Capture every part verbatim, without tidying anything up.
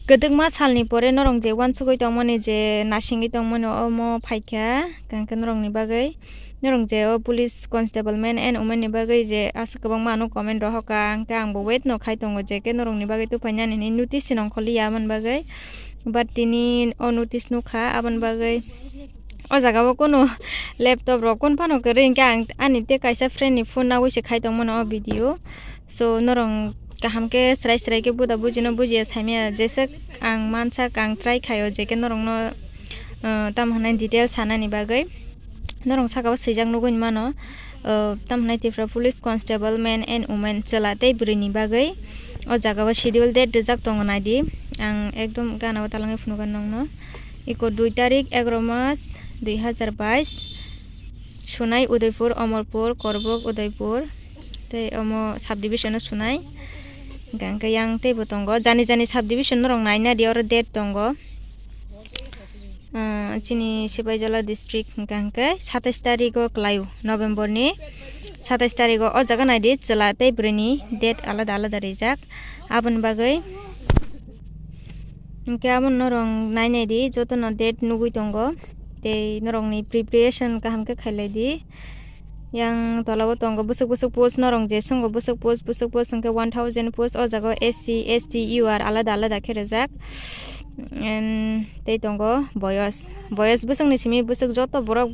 Kwdwkma salni pore norok je uansugwi tongmani, je nasingwi tongmani, omo phaikha, hwnkhe norokni bagwi, norok je o police constable men and women ni bagwi je aswk kwbangma ano comment rohorkha, hwnkhe ang bo wait no khai tongo je khe norokni bagwi tubuphainani hinwi notice se nongkhorliya aboni bagwi, but tini o notice nukha aboni bagwi. O jaga o kunu laptop rok kunu phano kwrwi, hwnkhe ang ani tei kaisa friend ni phone naiwi se khai tongmano o video. So norok kaham khe srai srai khe buda bujino bujiya saimaya, jesa ang mansa ang try khaio je khe norok no, uh, tamo hwnai detail sanani bagwi. Norok saka o swijak nugwi mano, uh, tamo hwnai Tripura Police Constable men and women chwla tei bwrwi ni bagwi o jaga o schedule date rijak tongo naidi. Ang ekdom gana o talangwi phunugo nokno. Iko dui tarik, egaro mas, dui hajar bais, Sunai, Udaipur, Omorpur, Korbok, Udaipur, tei omo subdivision o Sunai. Hwnkhe yang teibo tongo, jani jani subdivision norok naina di, oro date tongo. Ah, chini Sipaijala district hwnkha hwnkhe satais tarigo kwlaio, November ni satais tarigo. O jaga naidi, chwla tei bwrwi ni date alada alada rijak, aboni bagwi. Hwnkhe abo norok nai nai di, jotono date nugwi tongo, tei norokni preparation kaham khe khailai di. Yang tola o tongo bwswk bwswk post, norok je swngo bwswk post, bwswk post hwnkhe one thousand post, o jaga o S C, S T, U R alada alada khe rijak. And tei tongo boyos, boyos bwswkni simi bwswk joto borok,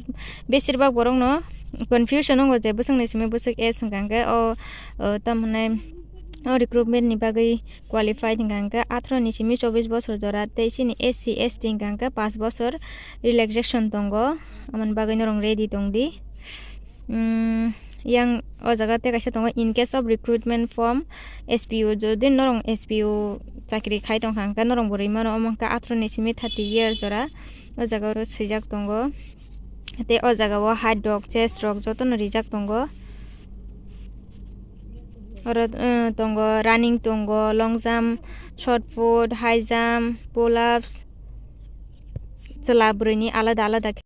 besir bak borokno confusion wngo je bwswkni simi bwswk S hwnkha hwnkhe o, o, tamo hwnai o recruitment ni bagwi qualified hwnkha hwnkhe atharoh ni simi chobbish bosor jora, tei chini S C, S T hwnkha hwnkhe paanch bosor relaxation tongo, aboni bagwi norok ready tong di. Mm, yang o jaga tei kaisa tongo, in case of recruitment form, S P O, jodi norok S P O chakri khai tongkha hwnkhe norok bo rwi mano, omo hwnkhe atharoh ni simi thirty year jora o jaga o swijak tongo. Tei o jaga o height rok, chest rok jotono rijak tongo. Oro, eh, tongo, running tongo, long jump, shot put, high jump, pull ups, chwla bwrwi ni alada alada khe.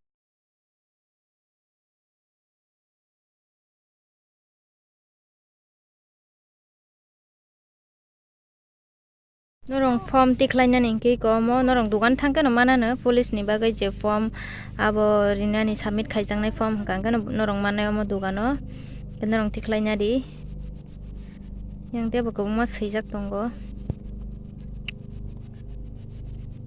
Norok form tikhlainani hwnkhe iko omo norok dogan thangkheno manano, police ni bagwi je form abo rinani submit khaijaknai form hwnkha hwnkhe norok mannai omo dogano, norok tikhlaina di. Yang teibo kwbangma swijak tongo.